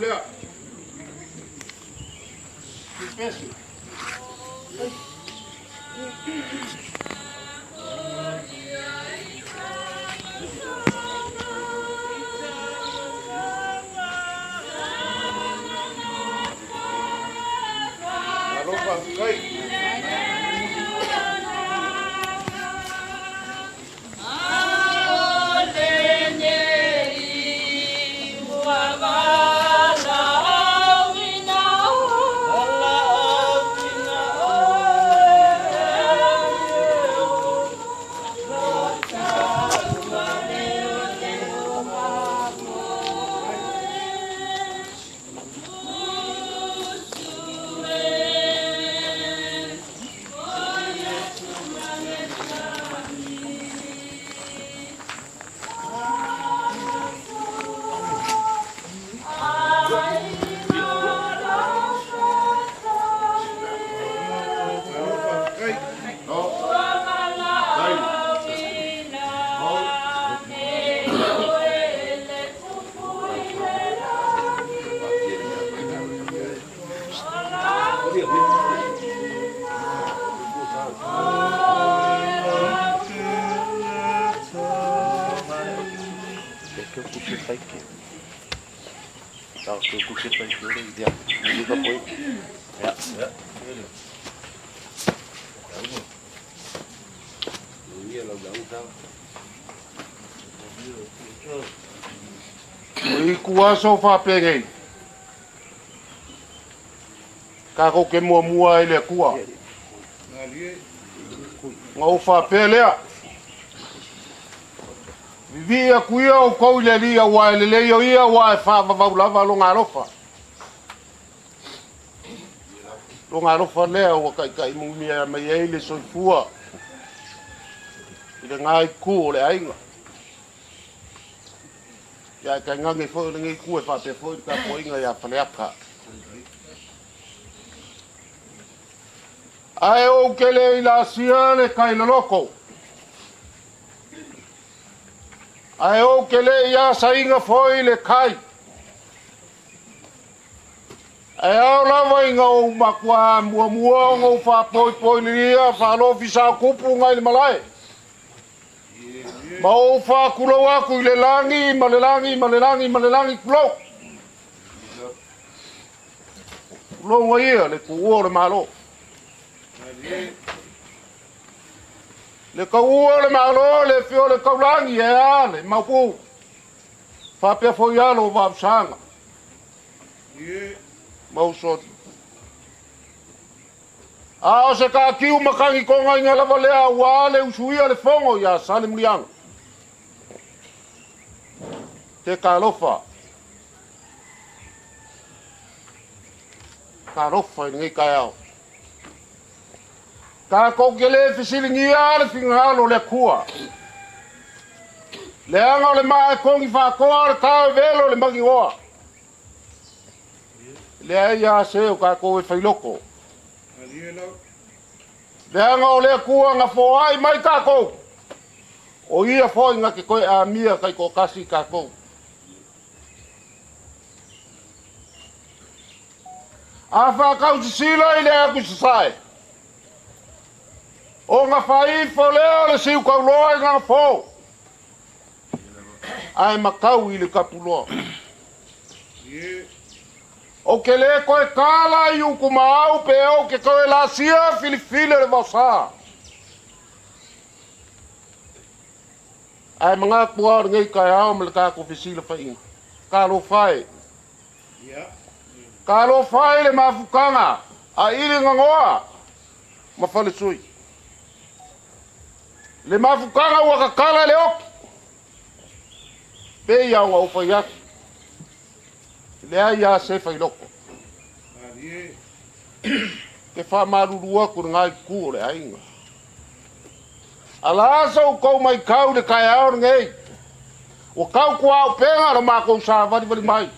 Lea. Pese. Malo faafetai. Malo faafetai. O itu aso faapenei, tatou te muamua ai i le Atua. Ona ou faapea lea, Vivii atu ia outou i le Alii aua e lelei o ia aua e faavavau lava lona alofa. Lona alofa lea ua taitaimuimia mai ai le soifua i lena itu o le aiga. Ia ae tainane foi o lenei itu e faapea foi le tapuaiga ia Faleata. Ae ou te le i laasia le tai loloto. Ae ou te le i asaina foi le tai. Ae ao lava ina ou matuā muamua ona ou faapoipoililia faalofi saotupu nai le malae. Ma ou faatulou atu i le lagi ma le lagi ma le lagi ma le lagi, tulou. Tulou ia le tuua o le Malo. Le taua o le Malo, le afio o le taulagi e a le maupu. Faapea foi alo o Vausaga. Mausoli. A o se taatiu matagi togaina lava lea aua le usuia le fono ia Salemuliaga. Te talofa. Talofa i lenei taeao. Tatou te le fesiligia le finagalo o le Atua. Leaga o le maa e togi faatoa o le tao e velo i le magigoa. Leai a se o tatou e failoko. Leaga o le Atua na foai mai tatou, o ia foi na te toe amia taitoatasi tatou. A faatausisila i le atu i sasae, ona faaifo lea o le siutauloa i gagafo, ae matau i le tapuloa. Ou te le toe tala i utumaau pe ou te toe laasia filifili o le vaosa. Ae manatu lava o lenei taeao ma le tatou fesilafaiga. Talofa e! Talofa e i le mafutaga a Ili Ganoa ma Falesui. Le mafutaga ua tatala le oki. Pei lava ona ou fai atu, leai lava se failoko. Te faamalulu atu i lena itu o le aiga. Ala sa outou maitau i le taeao lenei, ua tau tuaupega lo matou savalivali mai.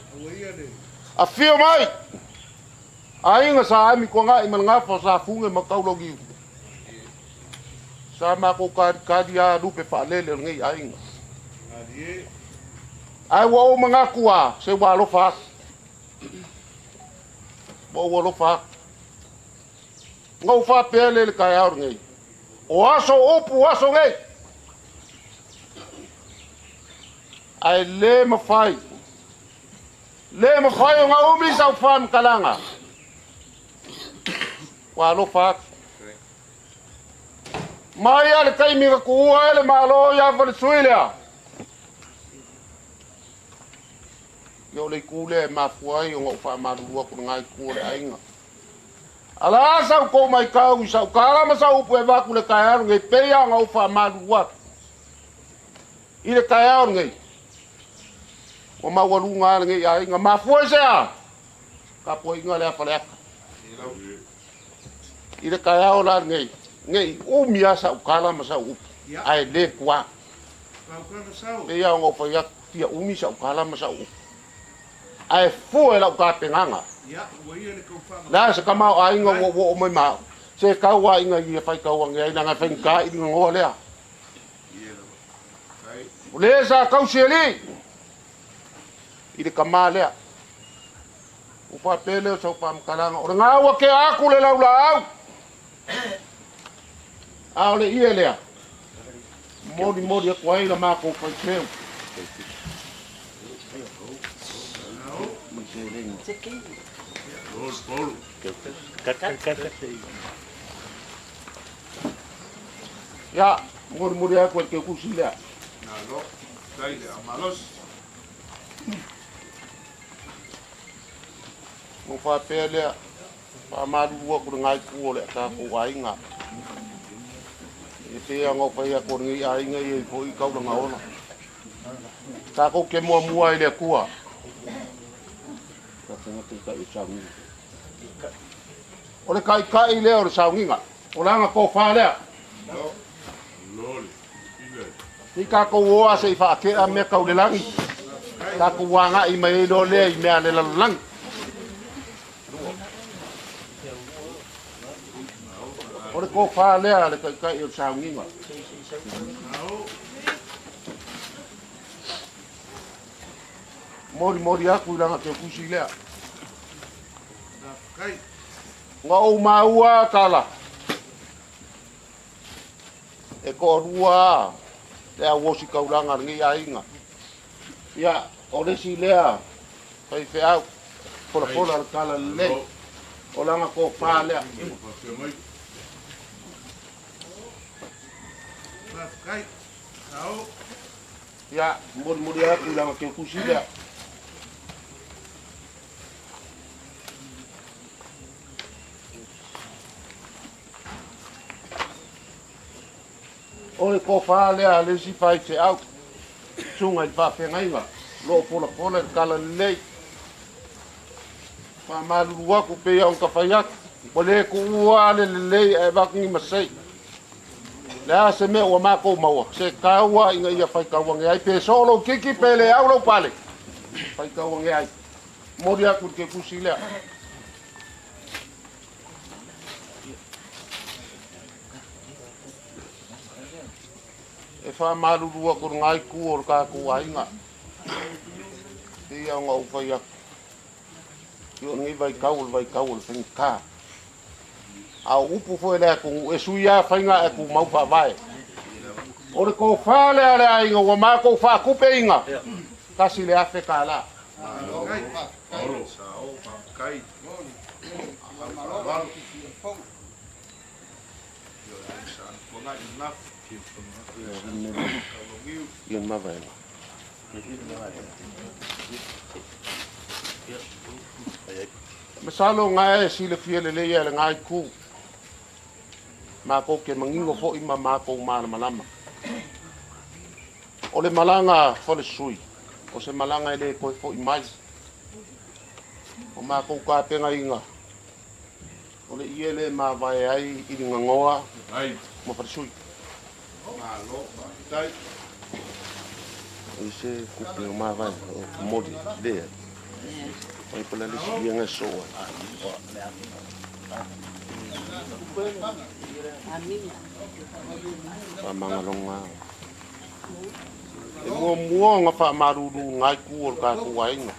Afio mai, aiga sa Ami Tuanai ma le gafa o Safune ma Taulauniu. Sa matou talitali lava lupe faalele o lenei aiga. Ae ua ou manatu lava, se ua alofa atu. Ua ou alofa atu. Na ou faapea lea i le taeao lenei, o aso upu aso nei. Ae le mafai, le mafai ona umi sau faamatalaga. Ua alofa atu. Mai lava le taimi na tuua ai le Malo ia Falesui lea, ia o le itu lea e mafua ai ona ou faamalulu atu i lena itu o le aiga. A la sa outou matau i sau tala ma sau upu e avatu i le taeao lenei, e pei lava ona ou faamalulu atu i le taeao lenei, ua maualuga lava lenei aiga. Mafua i se a? Tapuaiga lea a Faleata. I le taeao la lenei, ne i umi lava sau tala ma sau upu, ae le tuā. Pei lava ona ou fai atu, fia umi sau tala ma sau upu, ae fua i lau tapenaga. Le a se tamaoaiga ua ou oo mai ma au, se tau lava ina ia faitau ane ai, leaga e faigata i linoa lea. O le sa tausi alii i le tama lea. Ua faapea lea o sau faamatalaga, o lena ua tea atu le laulaau, a o le ie lea, molimoli atu ai la matou faifeu. Ia, molimoli atu ai le teutusi lea. Ona faapea lea, faamalulu atu i lena itu o le tatou aiga. E pei lava ona ou fai atu o lenei aiga e i ai foi taulaga ola. Tatou te muamua ai i le Atua. O le taitai lea o le sauniga, o lana tofa lea. Se i tatou o a se i faatea mea tau le lagi, tatou agai mai ai loa lea i mea a le lalolagi. O le tofa lea a le Taitai o le sauniga. Molimoli atu i lana teutusi lea. Na ou maua tala. E toalua lava le au ositaulaga a lenei aiga. Ia, o le isi lea faifeau, folafola le tala lelei, o lana tofa lea. Ia, molimoli atu i lana teutusi lea. O le tofa lea a le isi faifeau, susuga i le faafeagaiga, o lo o folafola i le tala lelei. Faamalulu atu pei ona ta fai atu, ua le tuua le lelei ae avatu ni masei. Le a se mea ua matou maua, se taua ina ia faitau ane ai, pe soo lou titi pe le au lou pale, faitau ane ai. Momoli atu i le ketusi lea. E faamalulu atu i lena itu o le tatou aiga, pei ona ou fai atu, o lenei vaitau o le vaitau o le faigata. A o upu foi a le atunuu, e sui lava faiga ae tumau faavae. O le tofa lea a le aiga ua matou faatupeina, $1,000. Masalo o na e silafia lelei e lena itu, matou te manino foi ma matou malamalama. O le malaga a Falesui, o se malaga e le toe foi mai. O matou tapenaina, o le ie le mavae ai i Liganoa ma Falesui. I se kupi o mavae o moli lea. Ai pala le si ia soa. Faamangalonga. E muamua ona faamalulu ngai ku o le tatou aiga.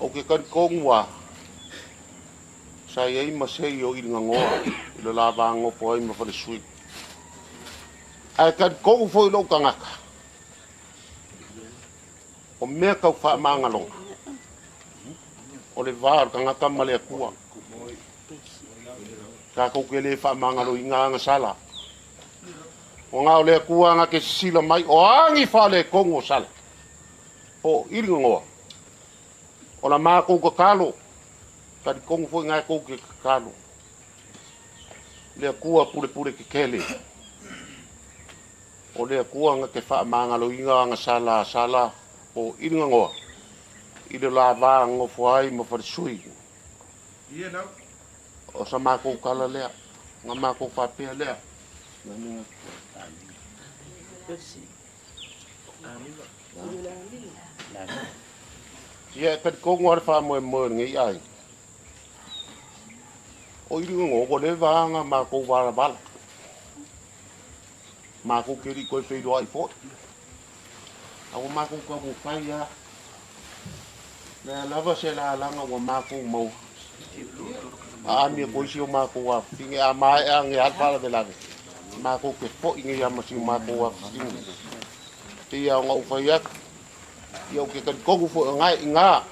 Ou te talitonu lava, sa i ai ma sei o Iligagoa i le la va nonofo ai ma Falesui. Ae talitonu foi lou tagata, o mea tau faamagaloga, o le va o le tagata ma le Atua. Tatou te le faamagaloina agasala. O na o le Atua na te sisila mai, o agi faaletonu o sala, po o Iligagoa. O la matou tatalo, talitonu foi na tou te tatalo. Le Atua pulepule tetele. O le Atua na te faamagaloina agasala a sala po o Iligagoa i le la va nonofo ai ma Falesui. O sa matou tala lea, na matou faapea lea. Ia e talitonu lava le faamoemoe o lenei aiga. O Iligagoa ua leva ona matou valavala. Matou te le i toe feiloai foi. A ua matou taumafai lava. O le a lava se lalaga ua matou maua. Aami atu ai si o matou afafine. A maea ane lava le faalavelave, matou te foi nei lava ma si o matou afafine. E pei lava ona ou fai atu, ia ou te talitonu foi o lena e i ina,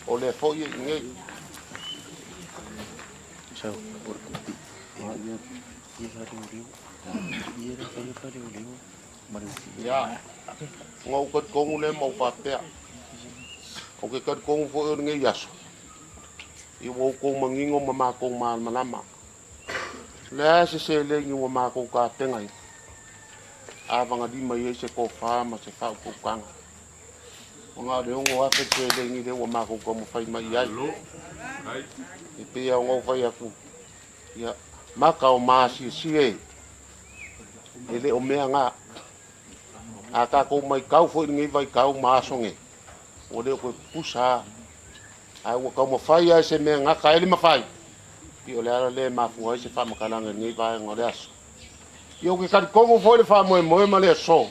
o lea foi e i inei. Ia, ona ou talitonu lea ma ou faapea, ou te talitonu foi o lenei aso, ia ua outou manino ma matou malamalama. O le a se seleni ua matou tapenaina, avagalima i ai se tofa ma se faautautaga. Ona o le 6,000 le seleni lea ua matou taumafai mai i ai. E pei lava ona ou fai atu, ia, maka o maasiesie, e le o mea na. A tatou matau foi i lenei vaitau ma aso nei, ua le o toe tutusa lava. Ae ua taumafai lava i se mea gata ai le mafai, ia o le ala lea e mafua ai se faamatalaga i lenei vaega o le aso. Ia ou te talitonu foi le faamoemoe ma le aso,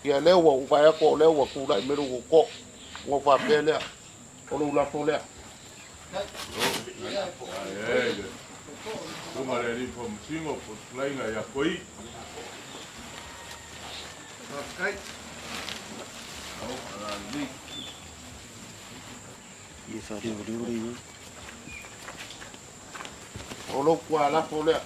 ia lea ua ou vaai atu o lea ua tulai mai lou tootoo, ona ou faapea lea, o lou lafo lea. Susuga le alii Faamasino po o le fetalaiga ia Koi. O lou tualafo lea.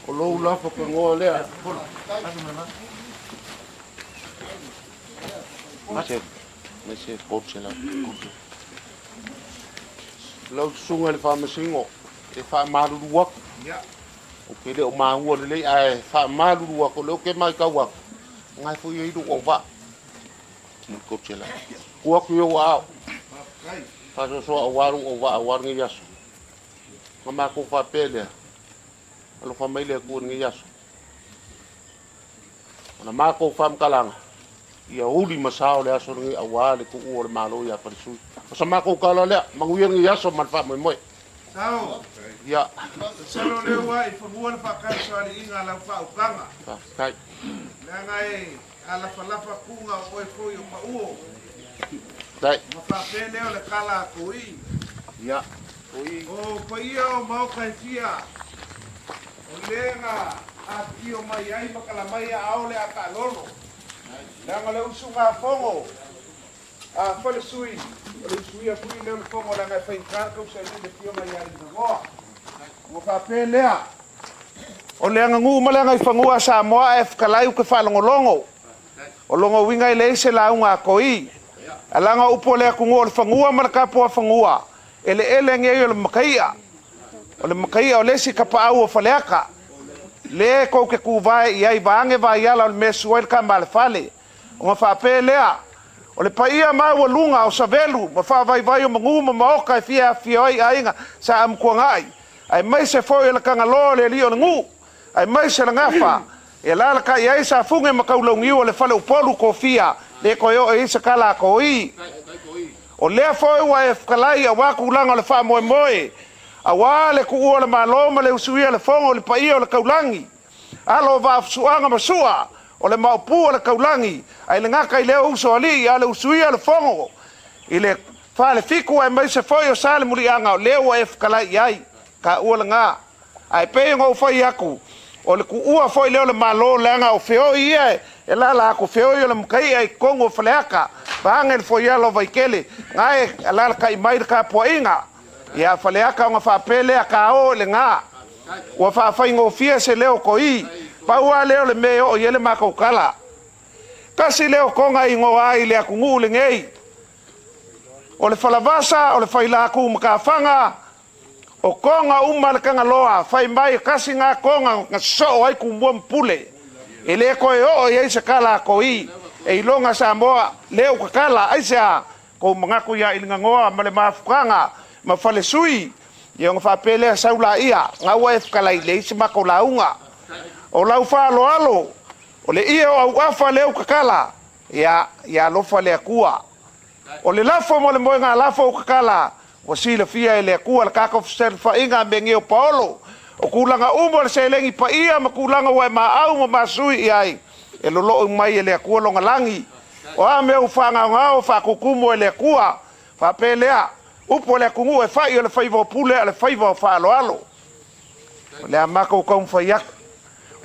O lou lafo kagoa lea. Mai se 300. Lau susuga i le Faamasino, e faamalulu atu. Ou te le o maua lelei, ae faamalulu atu, o lea ou te matau atu, o lena foi e i ai lou auvaa. 300. Tuu atu i ou aao. Faasoasoa aua lou auvaa aua lenei aso. Ona matou faapea lea, alofa mai le Atua i lenei aso. O la matou faamatalaga, ia uli ma sao le aso lenei aua le tuua o le Malo ia Falesui. O sa matou tala lea, manuia lenei aso ma le faamoemoe. Sao. Ia. Masalo lea ua i fanua le faatalisoaliiga a lau faautaga. Faafetai. Leaga e alafalafa kuga o oe foi o pauo. Faafetai. Ma faapea lea o le kala a Toi. Ia. Toi. O paia o maoka e fia, o lea na afifio mai ai ma kalamai aao le a taalolo. Leaga o le usugafono a Falesui, o le usuia foi lea o le fono leaga e faigata le tausaili le afioga ia Iligagoa. Ua faapea lea, o le aganuu ma le agaifanua a Samoa ae fetalai ou te faalogologo. O lona uiga e leai se lauga a Toi. Ae leaga o upu a le atunuu o le fanua ma le tapuafanua, eleele nei o le Mataia. O le Mataia o le isi tapaau o Faleata. Lea tou te tuvae i ai vaeane vaiala o le mea e susu ai le tama a le fale. Ona faapea lea, o le paia maualuga o Savelu ma faavaivai o manu ma maota e fia afifio ai aiga Sa Amituanai, aemaise foi o le Tagaloa o le alii o le nuu, aemaise le Gafa, e alaalatai ai Safune ma Taulauniu o le Faleupolu Tofia, le toe oo i ai se tala a Toi. O lea foi ua e fetalai aua tulaga o le faamoemoe, aua le tuua o le Malo ma le usuia o le Fono i le paia o le taulagi. Alo o Vaafusuaga ma Sua, o le Maopu o le Kaulagi, ae le gata i lea o Usoalii, a o le Usuia o le Fono i le Falefitu aemaise foi o Salemuliaga, o lea ua e fetalai i ai, taua lena. Ae pei ona ou fai atu, o le tuua foi lea o le Malo leaga o feoi ia e alaala atu, o feoi o le mataia i totonu o Faleata, vaeane le fuaiala o Vaitele, na e alaalatai mai le tapuaiga. Ia Faleata ona faapea lea, ta o i lena, ua faafaigofie se leo o Toi. Pau lava lea o le mea e oo i ai le matou tala. Tasi lea o toga e igoa ai i le atunuu lenei, o le falavasa, o le failatu matafaga, o toga uma a le Tagaloa, fai mai e tasi lena toga na sosoo ai Tumua ma Pule. E le toe oo i ai se tala a Toi, e iloga Samoa, lea ua tatala, aisea? Tou manatu ia Iliganoa ma le mafutaga ma Falesui, ia ona faapea lea, sau laia, na ua e fetalai, leai se matou lauga. O lau faaaloalo, o le ie o auafa lea ua tatala, ia, ia alofa le Atua. O le lafo mo le moega lafo ua tatala, ua silafia e le Atua le tatou feselefaiga a Mege o Paolo, o tulaga uma o le seleni paia ma tulaga ua e maau ma masui i ai, e loloo mai e le Atua lona lagi. O a mea ua faagaogao faatutumu e le Atua, faapea lea, upu a le atunuu e fai o le faiva o pule a o le faiva o faaaloalo. O le a matou taumafai atu.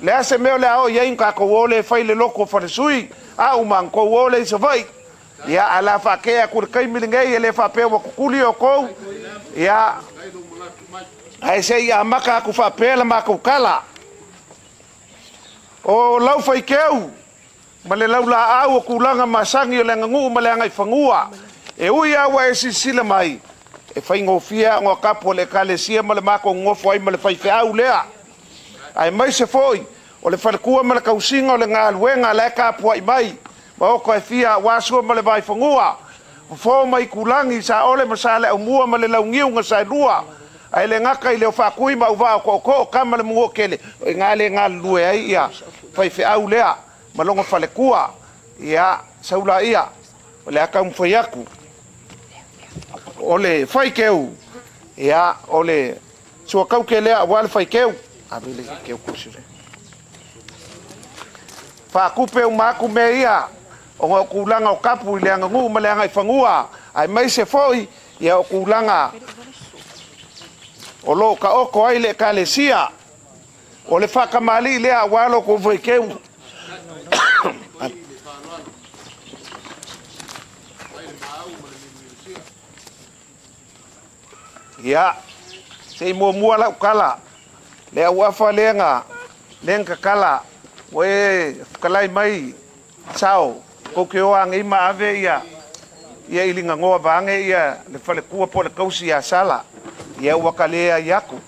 O le a se mea o le a oo i ai ona tatou o lea e fai le lotu o Falesui, a uma ona tou o lea i Savaii. Ia, ae o le a faatea atu i le taimi lenei, e le faapea ua tutuli outou. Ia, ae se i amata atu faapea la matou tala. O lau faiteu ma le laulaau o tulaga masani o le aganuu ma le agaifanua, e ui lava ua e silasila mai, e faigofie lava ona tapu a le Ekalesia ma le matou nonofo ai ma le faifeau lea, aemaise foi o le faletua ma le tausiga o le galuega la e tapuai mai, maota e fia aua Sua ma le Vaifanua, Fofo ma Aitulagi, Saole ma Saleaaumua ma le Launiu na Saelua, ae le gata i le o Faatui ma Auvaa o Tootoo, Tama a le Manuatele, o i ina lea e galulue ai ia faifeau lea ma lona faletua. Ia, sau laia, o le a taumafai atu. O le faiteu, ia, o le suakauke lea aua le faiteu. Ave le keu kusi le. Faatupe uma atu mea ia, ona o tulaga o tapu i le aganuu ma le agaifanua, aemaise foi ia o tulaga o lo o taoto ai le Ekalesia. O le faatamalii lea aua lo outou faiteu. Ia, se i muamua lau tala, le auafa lea na, lea na tatala, ua e fetalai mai, Sao, tou te o agei ma ave ia, ia iliganoa vaeane ia le faletua po o le tausi ia Sala, ia ua ta leai atu.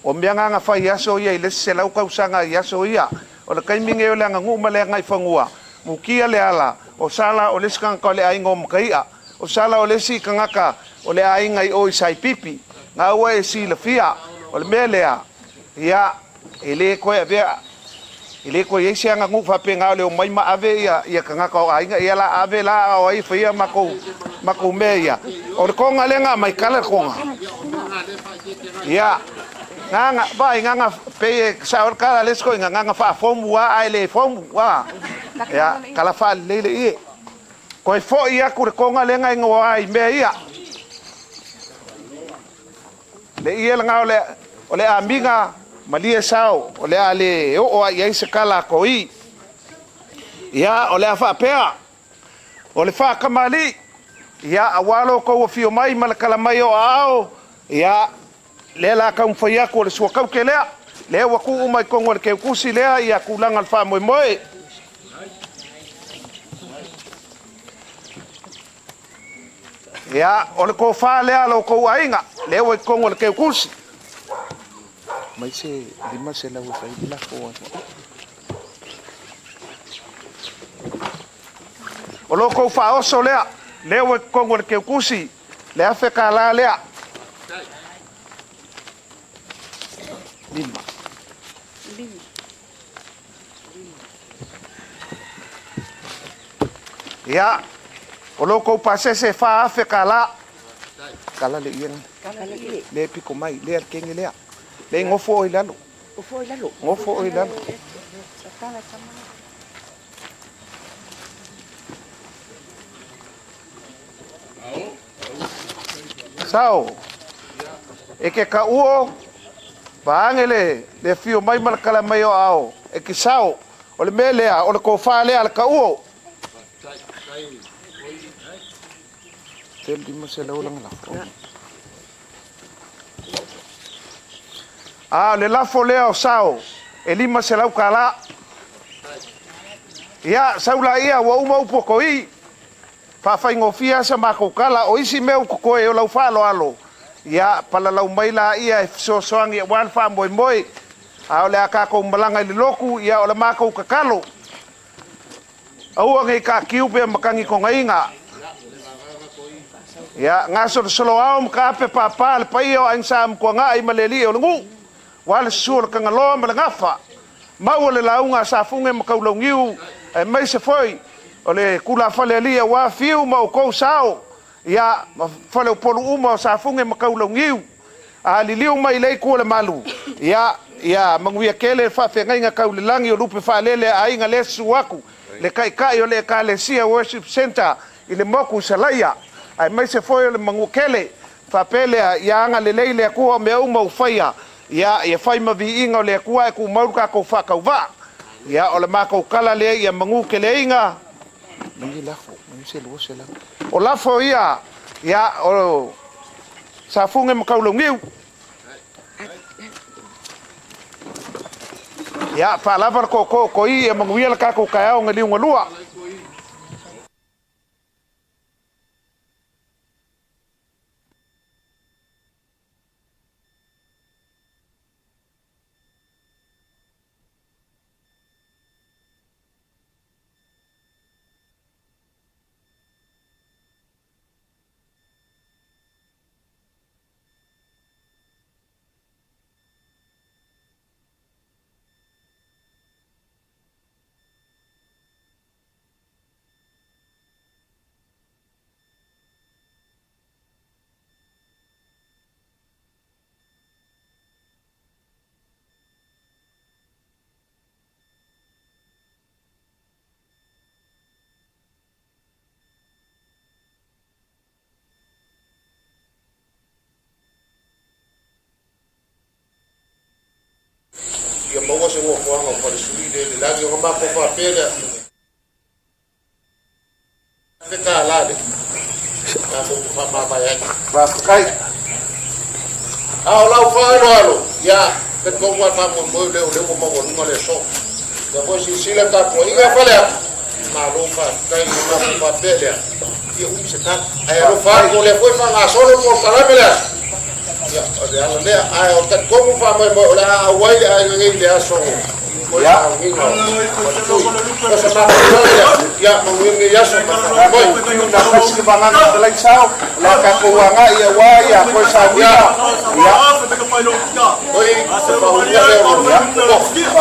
O mea na na fai i aso ia i le isi 100 tausaga i aso ia. O le taimi nei o le aganuu ma le agaifanua, mukia le ala, o Sala o le isi tagata o le aiga o Mataia. O Sala o le isi tagata o le aiga i o i Saipipi. Na ua e silafia, o le mea lea, ia, e le toe avea, e le toe i ai se aganuu faapena o le omai ma ave ia, ia tagata o aiga, ia la ave la a o ai e faia matou, matou mea ia. O le toga lea na aumai, kala le toga. Ia, nganga, vaai, nganga, pei e sao le kala a le isi toeaina, nganga faafomu lava ae le fomu, a. Ia, kala faalelei le ie. Toe foi atu le toga lea na igoa ai i mea ia. Le ie lena o le, o le amiga malie sao, o le a le oo lava i ai se tala a Toi. Ia, o le a faapea, o le faatamalii, ia, aua lo outou afio mai ma le tala mai o aao, ia, lea o le a taumafai atu o le suakaute lea, lea ua tuu uma i totonu o le teutusi lea ia tulaga o le faamoemoe. Ia, o le tofa lea a lo outou aiga, lea ua i totonu o le teutusi. Mai se 500 e fai le lafo ai. O lo outou faaoso lea, lea ua i totonu o le teutusi, le $1,000 lea. Lima. Ia, o lo outou pasese e $4,000. Kala le iena. Le piko mai, lea le kenge lea. Le gofo oi lalo. Gofo oi lalo. Sao, e ke ka'uo, vaage le le afio mai ma le kala mai o aao, e ke sao, o le mea lea, o le tofa lea a le ka'uo. 300 laga lafo. A o le lafo lea o sao, e 500 tala. Ia, sau laia ua uma upu a Koii. Faafaigofie sa makou kala o isi mea ua totoe o lau faaaloalo, ia palalau mai laia e fesoasoani aua le faamoemoe. A o le a tatou malaga i le lotu, ia o le matou tatalo, aua nei taatiu pea matagi togaina. Ia gasolosolo ao ma taape pāpā le paia o Aiga Sa Amituanai ma le alii o le nuu, ua le susu o le Tagaloa ma le Gafa, maua le lauga a Safune ma Taulauniu, aemaise foi o le tulafale alii aua Fiu ma outou sao, ia ma faleupolu uma o Safune ma Taulauniu. A liliu mai lea itu o le malu, ia, ia manuia tele le faafeagaiga tau i le lagi o lupe faalele a aiga lea susu atu, le Taitai o le Ekalesia Worship Centre i le motu i Salaia, aemaise foi o le Manuatele. Faapea lea, ia agalelei le Atua o mea uma ua faia, ia, ia fai ma viiga o le Atua ae tumau le tatou faatauvaa. Ia, o le matou tala lea ia manu keleaiga. Manuia lafo, manuia se 200. O lafo ia, ia, o Safune ma Taulauniu. Ia, faalava le tootoo o Toi, ia manuia le tatou taeao na liugalua. Ia maua se nofoaga o falesui le i le lagi ona matou faapea lea, afe tala le tatou te faamavae ai. Faafetai. A o lau faaaloalo, ia, talitonu lava le faamoemoe lea o lea ua maualuga le aso. Ia foi silasila le tapuaiga a Faleata, malo faafetai ona matou faapea lea, ia umi se tala. Ae alofa atu o lea foi e faagasolo le polokalame le aso. Ia, o le ala lea, ae o talitonu faamoemoe o le a auai le aiga nei i le aso mo le sauniga o Faletui. O se matou tala lea, ia manuia lenei aso ma le faamoemoe. Na kasi le vagana fetalai sao, o le a tatou agai aua ia toe sauniga. Ia. Oi, o le faauiga lea o le Ia.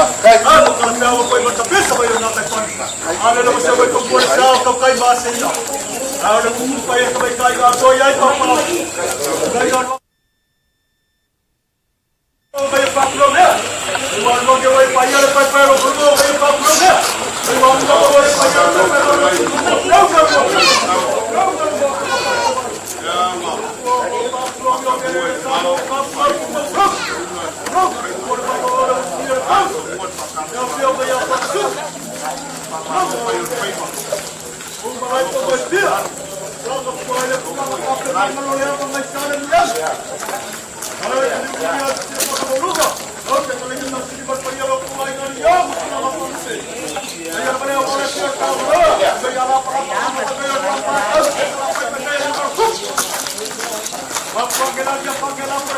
Faafetai.